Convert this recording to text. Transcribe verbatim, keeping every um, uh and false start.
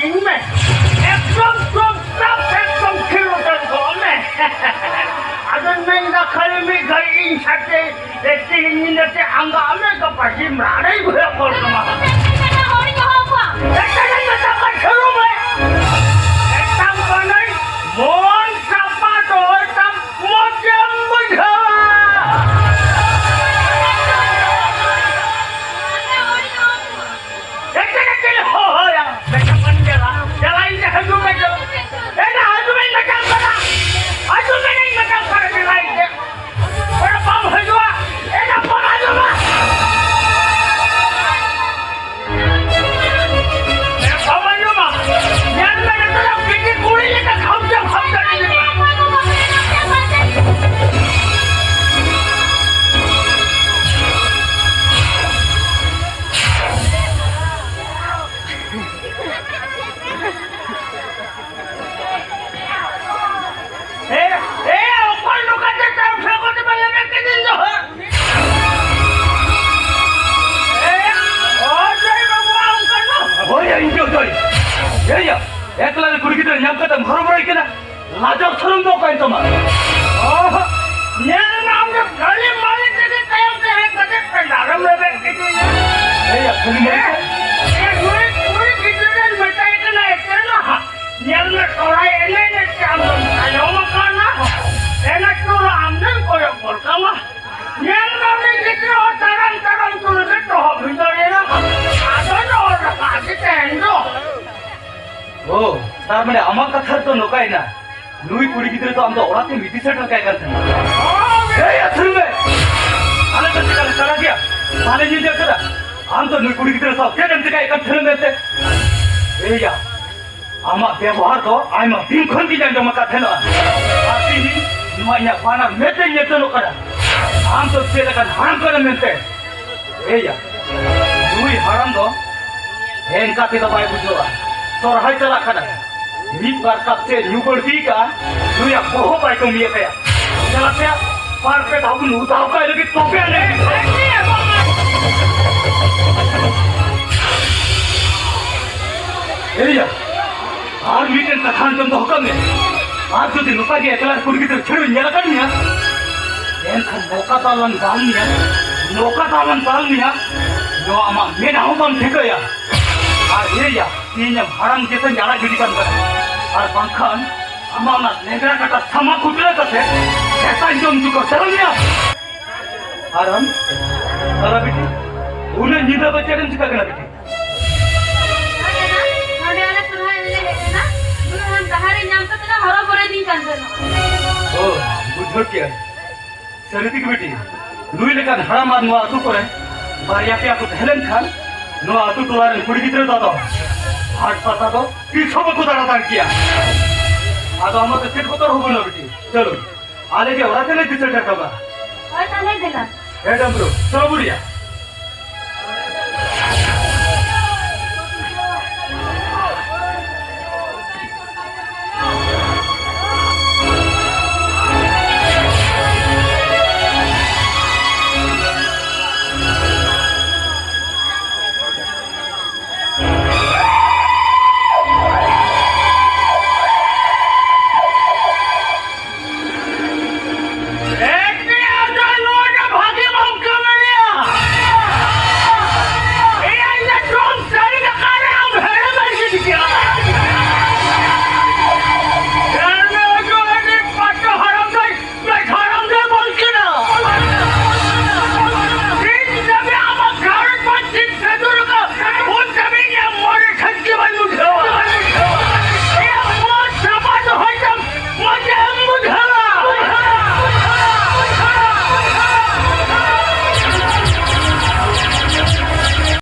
ᱤᱧ ᱢᱮ, ᱮᱠᱫᱚᱢ ᱪᱩᱯᱪᱟᱯ, ᱮᱠᱫᱚᱢ ᱛᱷᱤᱨ ᱩᱛᱟᱹᱨ ᱠᱚᱜ ᱢᱮ᱾ ᱟᱫᱚᱧ ᱢᱮᱱᱫᱟ, ᱠᱷᱟᱹᱞᱤ ᱢᱤᱫ ᱜᱷᱟᱹᱲᱤᱡ ᱤᱧ ᱥᱟᱛᱮ ᱛᱮᱦᱮᱧ ᱧᱤᱫᱟᱹ ᱛᱮ ᱟᱸᱜᱟᱜ ᱢᱮ, ᱜᱟᱯᱟ ᱥᱤᱢ ᱨᱟᱲᱮ ᱜᱷᱩᱨᱮ ᱠᱚᱞ ᱠᱟᱢᱟ᱾ ᱦᱚᱲᱤᱧ ᱦᱚᱦᱚ ᱠᱚᱣᱟ᱾ ᱮᱴᱟᱜ ᱢᱮᱛᱟ ᱠᱚᱣᱟ, ᱛᱷᱤᱨᱚᱜ ᱢᱮ᱾ ᱢᱮᱛᱟᱢ ᱠᱟᱹᱱᱟᱹᱧ, ᱢᱚᱱ ᱥᱟᱯᱷᱟ ᱫᱚᱦᱚᱭ ᱛᱟᱢ, ᱢᱚᱡᱮᱢ ᱵᱩᱡᱷᱟᱹᱣᱟ᱾ ᱮᱴᱟᱜ ᱪᱮᱫ ᱦᱚᱦᱚᱭᱟ? ᱢᱮᱛᱟᱢ ᱠᱟᱱ ᱪᱟᱞᱟᱜ, ᱪᱟᱞᱟᱜ ᱤᱧ ᱦᱤᱡᱩᱜ ᱢᱮ ᱪᱚ᱾ ᱮᱴᱟᱜ ᱦᱤᱡᱩᱜ ᱢᱮᱧ ᱢᱮᱛᱟᱢ ᱠᱟᱱᱟ᱾ ᱦᱤᱡᱩᱜ ᱢᱮᱧ ᱢᱮᱛᱟᱢ ᱠᱟᱱᱟ, ᱪᱟᱞᱟᱜ ᱤᱧ ᱪᱮ᱾ ᱚᱸᱰᱮ ᱵᱟᱢ ᱦᱤᱡᱩᱜᱼᱟ, ᱮᱴᱟᱜ ᱵᱟᱢ ᱟᱸᱡᱚᱢᱟ᱾ ᱮ ᱵᱟᱢ ᱟᱸᱡᱚᱢᱟ? ᱧᱮᱞ ᱢᱮ, ᱱᱤᱛᱚᱜ ᱫᱚ ᱵᱤᱴᱤ ᱠᱩᱲᱤ ᱞᱮᱠᱟ ᱠᱷᱟᱢᱪᱟ ᱠᱷᱟᱢᱪᱟ ᱤᱧ ᱞᱮᱠᱟ᱾ ᱮ, ᱮ, ᱚᱠᱚᱭ ᱱᱚᱝᱠᱟ ᱛᱮ ᱴᱟᱝ ᱥᱟᱵ ᱠᱟᱛᱮ ᱯᱮ ᱞᱮᱵᱮᱫ ᱠᱤᱫᱤᱧ ᱫᱚ, ᱦᱮᱸ? ᱮ, ᱚᱡᱚᱭ ᱵᱟᱹᱵᱩ, ᱟᱢ ᱠᱟᱱᱟ? ᱦᱳᱭ, ᱤᱧ ᱜᱮ ᱚᱡᱚᱭ᱾ ᱮᱭᱟ, ᱮᱠᱞᱟ ᱨᱮ ᱠᱩᱲᱤ ᱜᱤᱫᱽᱨᱟᱹ ᱧᱟᱢ ᱠᱟᱛᱮᱢ ᱦᱚᱨᱚᱵᱚᱨᱚᱭ ᱠᱟᱱᱟ? ᱞᱟᱡᱟᱣ ᱥᱚᱨᱚᱢ ᱫᱚ ᱚᱠᱟᱭᱮᱱ ᱛᱟᱢᱟ? ᱚᱦᱚ, ᱧᱮᱞ ᱢᱮ, ᱟᱢ ᱫᱚ ᱠᱷᱟᱹᱞᱤ ᱢᱟᱹᱞᱤ ᱛᱮᱜᱮ ᱛᱟᱭᱚᱢ ᱛᱮ ᱦᱮᱡ ᱠᱟᱛᱮ ᱯᱮᱸᱰᱟᱨᱮᱢ ᱞᱮᱵᱮᱫ ᱠᱤᱫᱤᱧᱟ᱾ ᱮᱭᱟ, ᱠᱷᱟᱹᱞᱤ ᱢᱟᱹᱞᱤ ᱛᱮ? ᱮ, ᱱᱩᱭ ᱠᱩᱲᱤ ᱜᱤᱫᱽᱨᱟᱹᱧ ᱢᱮᱛᱟᱭ ᱠᱟᱱᱟ, ᱮᱠᱮᱱᱟ᱾ ᱧᱮᱞ ᱢᱮ, ᱥᱚᱨᱦᱟᱭ ᱮᱱᱮᱡ ᱮᱱᱮᱡ ᱛᱮ ᱟᱢ ᱫᱚᱢ ᱛᱟᱭᱚᱢ ᱟᱠᱟᱱᱟ᱾ ᱮᱱᱮᱡ ᱴᱚᱞᱟ ᱟᱢ ᱫᱚᱢ ᱠᱚᱭᱚᱜ ᱜᱚᱫ ᱠᱟᱢᱟ᱾ ᱧᱮᱞ ᱢᱮ, ᱩᱱᱤ ᱜᱤᱫᱽᱨᱟᱹ ᱦᱚᱸ ᱛᱟᱲᱟᱢ ᱛᱟᱲᱟᱢ ᱛᱩᱞᱩᱡ ᱮ ᱴᱚᱦᱚ ᱵᱷᱤᱸᱫᱟᱹᱲ ᱮᱱᱟ᱾ ᱟᱫᱚ ᱱᱚᱜᱼᱚ ᱱᱚᱝᱠᱟ ᱜᱮ ᱛᱮᱦᱮᱧ ᱫᱚ᱾ ᱳ, ᱛᱟᱨ ᱢᱟᱱᱮ ᱟᱢᱟᱜ ᱠᱟᱛᱷᱟ ᱨᱮᱫᱚ ᱱᱚᱝᱠᱟᱭᱮᱱᱟ, ᱱᱩᱭ ᱠᱩᱲᱤ ᱜᱤᱫᱽᱨᱟᱹ ᱫᱚ ᱟᱢ ᱫᱚ ᱚᱲᱟᱜ ᱛᱮᱢ ᱤᱫᱤ ᱥᱮᱴᱮᱨ ᱠᱟᱭ ᱠᱟᱱ ᱛᱟᱦᱮᱱᱟ᱾ ᱮᱭ, ᱟᱹᱛᱷᱨᱟᱹ ᱢᱮ! ᱟᱞᱮ ᱫᱚ ᱪᱮᱠᱟ ᱞᱮ ᱪᱟᱞᱟᱜ ᱜᱮᱭᱟ? ᱵᱟᱞᱮ ᱧᱤᱫᱟᱹ ᱠᱟᱫᱟ᱾ ᱟᱢ ᱫᱚ ᱱᱩᱭ ᱠᱩᱲᱤ ᱜᱤᱫᱽᱨᱟᱹ ᱥᱟᱶ ᱪᱮᱫ ᱮᱢ ᱪᱮᱠᱟᱭᱮᱫ ᱠᱟᱱ ᱛᱟᱦᱮᱱᱟ ᱢᱮᱱᱛᱮ? ᱮᱭᱟ, ᱟᱢᱟᱜ ᱵᱮᱵᱚᱦᱟᱨ ᱫᱚ ᱟᱭᱢᱟ ᱫᱤᱱ ᱠᱷᱚᱱ ᱜᱤᱧ ᱟᱸᱡᱚᱢ ᱟᱠᱟᱫ ᱛᱟᱦᱮᱱᱟ᱾ ᱟᱨ ᱛᱤᱦᱤᱧ ᱱᱚᱣᱟ ᱤᱧᱟᱹᱜ ᱵᱟᱱᱟᱨ ᱢᱮᱫ ᱛᱮᱧ ᱧᱮᱞ ᱡᱚᱱᱚᱜ ᱠᱟᱱᱟ᱾ ᱟᱢ ᱫᱚ ᱪᱮᱫ ᱞᱮᱠᱟᱱ ᱦᱟᱲᱟᱢ ᱠᱟᱱᱟᱢ ᱢᱮᱱᱛᱮ᱾ ᱮᱭᱟ, ᱱᱩᱭ ᱦᱟᱲᱟᱢ ᱫᱚ ᱮᱱᱠᱟ ᱛᱮᱫᱚ ᱵᱟᱭ ᱵᱩᱡᱷᱟᱹᱣᱟ᱾ ᱥᱚᱨᱦᱟᱭ ᱪᱟᱞᱟᱜ ᱠᱟᱱᱟ, ᱢᱤᱫ ᱵᱟᱨ ᱠᱟᱯ ᱪᱮᱫ ᱧᱩ ᱵᱟᱹᱲᱛᱤ ᱠᱟᱜᱼᱟ, ᱱᱩᱭᱟᱜ ᱵᱚᱦᱚᱜ ᱵᱟᱭ ᱠᱟᱹᱢᱤᱭᱮᱫ ᱛᱟᱭᱟ᱾ ᱪᱟᱞᱟᱜ ᱛᱮ ᱵᱟᱨ ᱯᱮ ᱫᱷᱟᱣ ᱵᱚᱱ ᱩᱫᱟᱣ ᱠᱟᱭ ᱞᱟᱹᱜᱤᱫ ᱛᱚᱵᱮ ᱟᱹᱱᱤᱡ᱾ ᱮᱭᱟ, ᱟᱨ ᱢᱤᱫᱴᱮᱱ ᱠᱟᱛᱷᱟ ᱟᱸᱡᱚᱢ ᱫᱚᱦᱚ ᱠᱟᱜ ᱢᱮ᱾ ᱟᱨ ᱡᱩᱫᱤ ᱱᱚᱝᱠᱟ ᱜᱮ ᱮᱠᱞᱟ ᱠᱩᱲᱤ ᱜᱤᱫᱽᱨᱟᱹ ᱪᱷᱟᱹᱲ ᱤᱧ ᱧᱮᱞ ᱟᱠᱟᱫ ᱢᱮᱭᱟ, ᱮᱱᱠᱷᱟᱱ ᱱᱚᱝᱠᱟ ᱫᱟᱞ ᱞᱟᱝ ᱫᱟᱞ ᱢᱮᱭᱟ, ᱱᱚᱝᱠᱟ ᱫᱟᱞ ᱞᱟᱝ ᱫᱟᱞ ᱢᱮᱭᱟ, ᱱᱚᱣᱟ ᱟᱢᱟᱜ ᱢᱮᱫ ᱦᱚᱸ ᱵᱟᱢ ᱴᱷᱤᱠᱟᱹᱭᱟ᱾ ᱟᱨ ᱮᱭᱟ, ᱤᱧ ᱟᱢ ᱦᱟᱲᱟᱢ ᱡᱮᱛᱮᱧ ᱟᱲᱟᱜ ᱜᱤᱰᱤ ᱠᱟᱢ ᱠᱟᱱᱟ, ᱟᱨ ᱵᱟᱝᱠᱷᱟᱱ ᱟᱢᱟᱜ ᱚᱱᱟ ᱞᱮᱸᱜᱟ ᱠᱟᱴᱟ ᱥᱟᱢᱟ ᱠᱷᱩᱴᱨᱟᱹ ᱠᱟᱛᱮ ᱥᱮᱛᱟᱧ ᱡᱚᱢ ᱦᱚᱪᱚ ᱠᱚ ᱥᱟᱱᱟᱧᱟ᱾ ᱟᱨ ᱟᱢ, ᱛᱟᱨᱟ ᱵᱤᱴᱤ, ᱩᱱᱟᱹᱜ ᱧᱤᱫᱟᱹ ᱫᱚ ᱪᱮᱫ ᱮᱢ ᱪᱤᱠᱟᱹ ᱠᱟᱱᱟ ᱵᱤᱴᱤ? ᱱᱚᱰᱮ ᱟᱞᱮ ᱥᱚᱨᱦᱟᱭ ᱮᱱᱮᱡ ᱞᱮ ᱦᱮᱡ ᱞᱮᱱᱟ᱾ ᱩᱱᱟᱹᱜ ᱜᱟᱱ ᱰᱟᱦᱟᱨ ᱨᱮ ᱧᱟᱢ ᱠᱟᱛᱮ ᱱᱟ ᱦᱚᱨᱚ ᱵᱚᱨᱚᱭᱮᱫᱤᱧ ᱠᱟᱱ ᱛᱟᱦᱮᱱᱟ᱾ ᱚ, ᱵᱩᱡᱷᱟᱹᱣ ᱠᱮᱜᱼᱟ᱾ ᱥᱟᱹᱨᱤ ᱛᱮᱜᱮ ᱵᱤᱴᱤ, ᱱᱩᱭ ᱞᱮᱠᱟᱱ ᱦᱟᱲᱟᱢ ᱟᱨ ᱱᱚᱣᱟ ᱟᱹᱛᱩ ᱠᱚᱨᱮ ᱵᱟᱨᱭᱟ ᱯᱮᱭᱟ ᱠᱚ ᱛᱟᱦᱮᱸ ᱞᱮᱱ ᱠᱷᱟᱱ, ᱱᱚᱣᱟ ᱟᱹᱛᱩ ᱴᱚᱞᱟ ᱨᱮᱱ ᱠᱩᱲᱤ ᱜᱤᱫᱽᱨᱟᱹ ᱫᱚ ᱟᱫᱚ ᱦᱟᱴ ᱯᱟᱛᱟ ᱫᱚ ᱛᱤᱥ ᱦᱚᱸ ᱵᱟᱠᱚ ᱫᱟᱬᱟ ᱫᱟᱲᱮ ᱠᱮᱭᱟ᱾ ᱟᱫᱚ ᱟᱢᱟᱜ ᱫᱚ ᱪᱮᱫ ᱵᱚᱛᱚᱨ ᱦᱚᱸ ᱵᱟᱹᱱᱩᱜᱼᱟ ᱵᱤᱴᱤ᱾ ᱪᱚᱞᱚ, ᱟᱞᱮ ᱜᱮ ᱚᱲᱟᱜ ᱛᱮᱞᱮ ᱫᱤᱥᱟᱹ ᱴᱷᱟᱠᱟᱢᱟ᱾ ᱦᱳᱭ, ᱛᱟᱦᱞᱮ ᱫᱮᱞᱟ᱾ ᱦᱮᱸ, ᱰᱟᱢᱵᱽᱨᱩ, ᱪᱚᱞᱚ ᱵᱩᱲᱤᱭᱟ᱾